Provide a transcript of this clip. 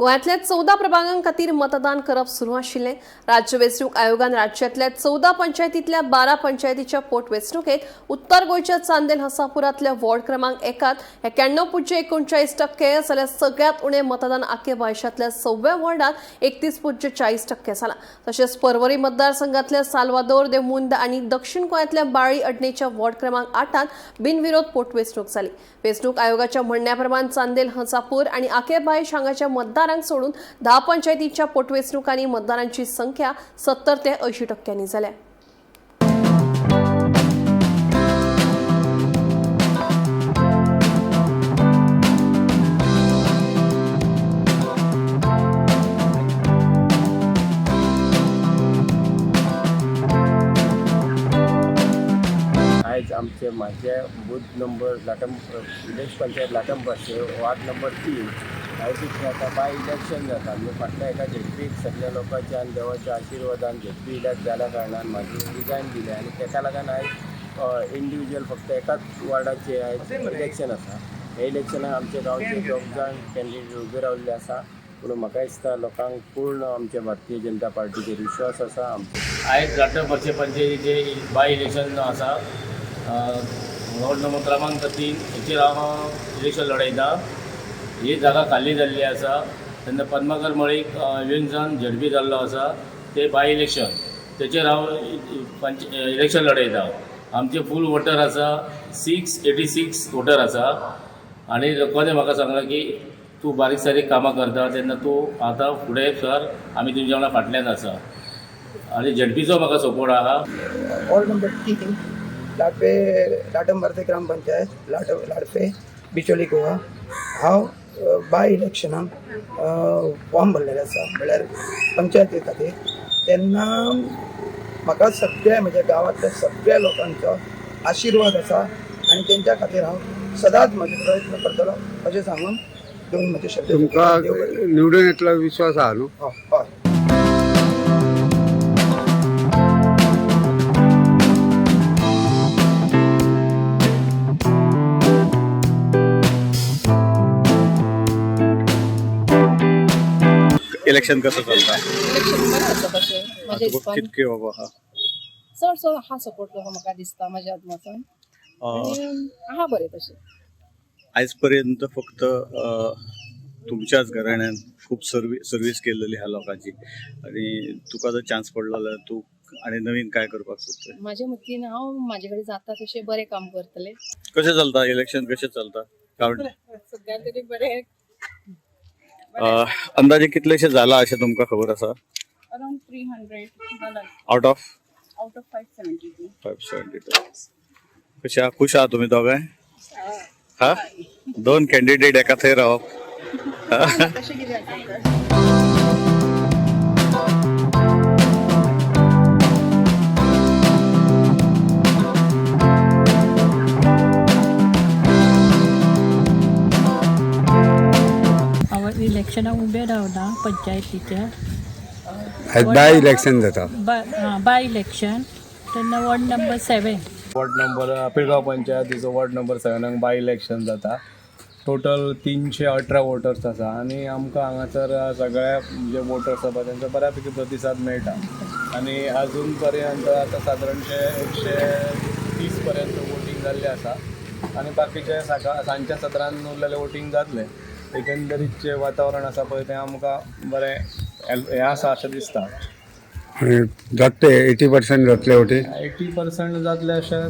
गोंयांतल्या 14 प्रभागां खातीर मतदान करप सुरू आशिल्लें. राज्य वेंचणूक आयोगान राज्यांतल्या 14 पंचायतींतल्या 12 पंचायतीच्या पोटवेंचणुकेत उत्तर गोंयच्या चांदेल हसापुरांतल्या वॉर्ड क्रमांक 1 91.39% जाल्यार सगळ्यांत उणें मतदान आके बायशांतल्या 6व्या वॉर्डांत 31.40% जालां. तशेंच परवरी मतदारसंघातल्या साल्वादोर दे मुंद आनी दक्षिण गोंयांतल्या बाळी अडणेच्या वॉर्ड क्रमांक 8 बिनविरोध पोटवेंचणूक जाली. वेंचणूक आयोगाच्या म्हणण्या प्रमाण चांदेल हसापूर आणि आकेबायश हांगाच्या मतदारांक सोडून 10 पंचायतींच्या पोटवेंचणुकांनी मतदारांची संख्या 70 ते 80% जाल्या. आयज आमचे म्हाजे booth number Latam village panchayat Latambarse ward number 3 आयज कितें जाता बाय इलेक्शन जाता. म्हणजे फाटल्या एका झेडपीक सगल्या लोकांच्या आनी देवाच्या आशिर्वादान झेडपी इलेक्ट जाल्या कारणान म्हाजें रिजायन दिलें आनी तेका लागून आयज इंडिविज्युअल फक्त एकाच वॉर्डाचे आयज इलेक्शन आसा. हे इलेक्शनाक आमच्या गांवचे 2 जाण कॅन्डिडेट उबे रावल्ले आसा. पूण म्हाका दिसता लोकांक पूर्ण आमच्या भारतीय जनता पार्टीचेर विश्वास आसा. आमचे आयज लाटंबारशें पंचायतीचे बाय इलेक्शन आसा. वॉर्ड नंबर क्रमांक 3 हेचेर हांव इलेक्शन लढयता. ही जागा खाली जाल्ली आसा तेन्ना पद्माकर मळीक विन्सन झेडपी जाल्लो आसा ते बाय इलेक्शन तेचेर हांव पंच इलेक्शन लढयता. आमचे फूल वोटर आसा 686 वोटर आसा आनी लोकांनी म्हाका सांगलां की तूं बारीक सारीक कामां करता तेन्ना तूं आतां फुडें सर, आमी तुमच्या वांगडा फाटल्यान आसा आनी झेडपीचो म्हाका सपोर्ट आहा. वॉर्ड नंबर 3 लाडफे लाटंबार्से ग्रामपंचायत लाडफे बिचोली गोवा. हांव बाय इलेक्शनाक फॉर्म भरलेले आसा म्हणल्यार पंचायती खातीर. तेन्ना म्हाका सगळ्या म्हज्या गांवांतल्या सगळ्या लोकांचो आशिर्वाद आसा आनी तेंच्या खातीर हांव सदांच म्हजे प्रयत्न करतलो अशें सांगून दोन म्हजे शब्द. तुमकां देव बरें. निवडून येतलो विश्वास आहा न्हू? हय हय. इलेक्शन कसं चलता? इलेक्शन बरें आसा तशें म्हज्या हिसपान. कितके बाबा आहा? चडसो आहा सपोर्ट लोकां म्हाका दिसता म्हज्या अदमासान आनी आहा बरें तशें. आयज पर्यंत फक्त तुमच्याच घराण्यान खूप सर्वीस केलेली आहा लोकांची आणि तुका जर चान्स पडलो जाल्यार तूं आणि नवीन काय करपाक सोदतय? म्हाज्या मतीन हांव म्हाजे कडेन जाता तशें बरें काम करतलें. कशें चलता इलेक्शन, कशें चलता? कारण सद्या तरी बरें. अंदाजे कितलेशे जाला अशें तुमकां खबर आसा? अराउंड 300 जाला. Out of out of 572. 572. कशें आहा, खूश आहा तुमी दोगांय? हा, दोन कॅन्डिडेट एका थंय रावप. तशें कितें आसा? हांव इलेक्शनाक उबें रावलां पंचायतीच्या. आयज बाय इलेक्शन जाता. बाय इलेक्शन तेन्ना ward number 7. Ward number Pilgao पंचायतीचो वॉर्ड नंबर 7 बाय इलेक्शन जाता. टोटल 318 वोटर्स आसा आनी आमकां हांगासर सगळ्या जे वोटर्स आसा तेंचो बऱ्या पैकी प्रतिसाद मेळटा आनी आजून पर्यंत आतां सादारणशे 130 पर्यंत वोटींग जाल्लें आसा आनी बाकीचे सांजच्या सत्रान उरलेलें वोटींग जातलें. एकंदरीत जें वातावरण आसा पळय तें आमकां बरें हें आसा अशें दिसता. आनी जाता 80% जातले वोटी? 80% जातलें अशें